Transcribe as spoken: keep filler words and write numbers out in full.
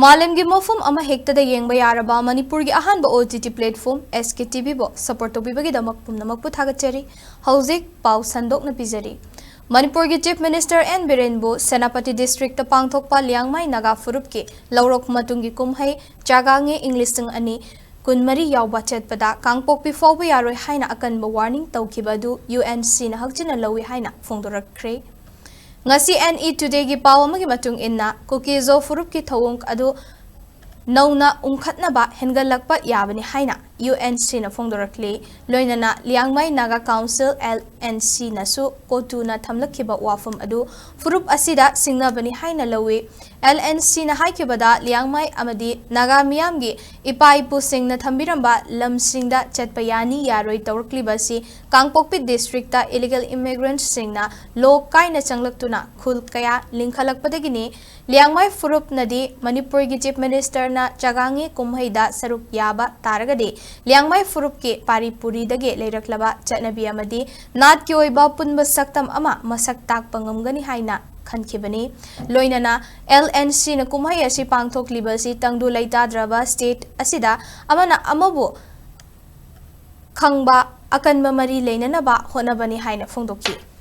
ꯃꯥꯂꯦꯝꯒꯤ ꯃꯐꯝ ꯑꯃ ꯍꯦꯛꯇꯗ ꯌꯦꯡꯕ ꯌꯥꯔꯕ ꯃꯅꯤꯄꯨꯔꯒꯤ ꯑꯍꯥꯟꯕ OTT platform SKTVꯕꯨ support ꯇꯧꯕꯤꯕꯒꯤꯗꯃꯛ ꯄꯨꯝꯅꯃꯛꯄꯨ ꯊꯥꯒꯠꯆꯔꯤ꯫ ꯍꯧꯖꯤꯛ ꯄꯥꯎ ꯁꯟꯗꯣꯛꯅ ꯄꯤꯖꯔꯤ꯫ ꯃꯅꯤꯄꯨꯔꯒꯤ Chief Minister N ꯕꯤꯔꯦꯟꯕꯨ ꯁꯦꯅꯥꯄꯇꯤ districtꯇ ꯄꯥꯡꯊꯣꯛꯄ ꯂꯤꯌꯥꯡꯃꯥꯏ ꯅꯥꯒꯥ ꯐꯨꯔꯨꯞꯀꯤ ꯂꯧꯔꯣꯛ ꯃꯇꯨꯡꯒꯤ ꯀꯨꯝꯍꯩ ꯆꯥꯒꯥꯡꯉꯦ ꯏꯪ ꯂꯤꯁꯤꯡ ꯑꯅꯤ ꯀꯨꯟꯃꯔꯤ ꯌꯥꯎꯕ ꯆꯠꯄꯗ ꯀꯥꯡꯄꯣꯛꯄꯤ ꯐꯥꯎꯕ ꯌꯥꯔꯣꯏ ꯍꯥꯏꯅ ꯑꯀꯟꯕ warning ꯇꯧꯈꯤꯕ ꯑꯗꯨ UNCꯅ ꯍꯛꯆꯤꯟꯅ ꯂꯧꯏ ꯍꯥꯏꯅ ꯐꯣꯡꯗꯣꯔꯛꯈ꯭ꯔꯦ꯫ ꯉꯁꯤ NE Todayꯒꯤ ꯄꯥꯎ ꯑꯃꯒꯤ ꯃꯇꯨꯡ ꯏꯟꯅ, ꯀꯨꯀꯤ-ꯖꯣ ꯐꯨꯔꯨꯞꯀꯤ ꯊꯧꯑꯣꯡ ꯑꯗꯨ ꯅꯧꯅ ꯎꯪꯈꯠꯅꯕ ꯍꯦꯟꯒꯠꯂꯛꯄ ꯌꯥꯕꯅꯤ ꯍꯥꯏꯅ UNCꯅ ꯐꯣꯡꯗꯣꯔꯛꯂꯤ꯫ ꯂꯣꯏꯅꯅ ꯂꯤꯌꯥꯡꯃꯩ ꯅꯥꯒꯥ Council, LNCꯅꯁꯨ ꯀꯣꯇꯨꯅ ꯊꯝꯂꯛꯈꯤꯕ ꯋꯥꯐꯝ ꯑꯗꯨ ꯐꯨꯔꯨꯞ ꯑꯁꯤꯗ ꯁꯤꯡꯅꯕꯅꯤ ꯍꯥꯏꯅ ꯂꯧꯏ꯫ LNCꯅ ꯍꯥꯏꯈꯤꯕꯗ, ꯂꯤꯌꯥꯡꯃꯩ ꯑꯃꯗꯤ ꯅꯥꯒꯥ ꯃꯤꯌꯥꯝꯒꯤ ꯏꯄꯥ ꯏꯄꯨꯁꯤꯡꯅ ꯊꯝꯕꯤꯔꯝꯕ ꯂꯝꯁꯤꯡꯗ ꯆꯠꯄ ꯌꯥꯅꯤ ꯌꯥꯔꯣꯏ ꯇꯧꯔꯛꯂꯤꯕ ꯑꯁꯤ ꯀꯥꯡꯄꯣꯛꯄꯤ districtꯇ illegal immigrantꯁꯤꯡꯅ ꯂꯣ ꯀꯥꯏꯅ ꯆꯪꯂꯛꯇꯨꯅ ꯈꯨꯜ ꯀꯌꯥ ꯂꯤꯡꯈꯠꯂꯛꯄꯗꯒꯤꯅꯤ꯫ ꯂꯤꯌꯥꯡꯃꯩ ꯐꯨꯔꯨꯞꯅꯗꯤ ꯃꯅꯤꯄꯨꯔꯒꯤ Chief Ministerꯅ ꯆꯥꯒꯥꯡꯉꯦ ꯀꯨꯝꯍꯩꯗ ꯁꯔꯨꯛ ꯌꯥꯕ ꯇꯥꯔꯒꯗꯤ ꯂꯤꯌꯥꯡꯃꯩ ꯐꯨꯔꯨꯞꯀꯤ ꯄꯥꯔꯤ ꯄꯨꯔꯤꯗꯒꯤ ꯂꯩꯔꯛꯂꯕ ꯆꯠꯅꯕꯤ ꯑꯃꯗꯤ ꯅꯥꯠꯀꯤ ꯑꯣꯏꯕ ꯄꯨꯟꯕ ꯁꯛꯇꯝ ꯑꯃ ꯃꯁꯛ ꯇꯥꯛꯄ ꯉꯝꯒꯅꯤ ꯍꯥꯏꯅ ꯈꯟꯈꯤꯕꯅꯤ꯫ ꯂꯣꯏꯅꯅ LNCꯅ ꯀꯨꯝꯍꯩ ꯑꯁꯤ ꯄꯥꯡꯊꯣꯛꯂꯤꯕ ꯑꯁꯤ ꯇꯪꯗꯨ ꯂꯩꯇꯥꯗ꯭ꯔꯕ state ꯑꯁꯤꯗ ꯑꯃꯅ ꯑꯃꯕꯨ ꯈꯪꯕ, ꯑꯀꯟꯕ ꯃꯔꯤ ꯂꯩꯅꯅꯕ ꯍꯣꯠꯅꯕꯅꯤ ꯍꯥꯏꯅ ꯐꯣꯡꯗꯣꯛꯈꯤ꯫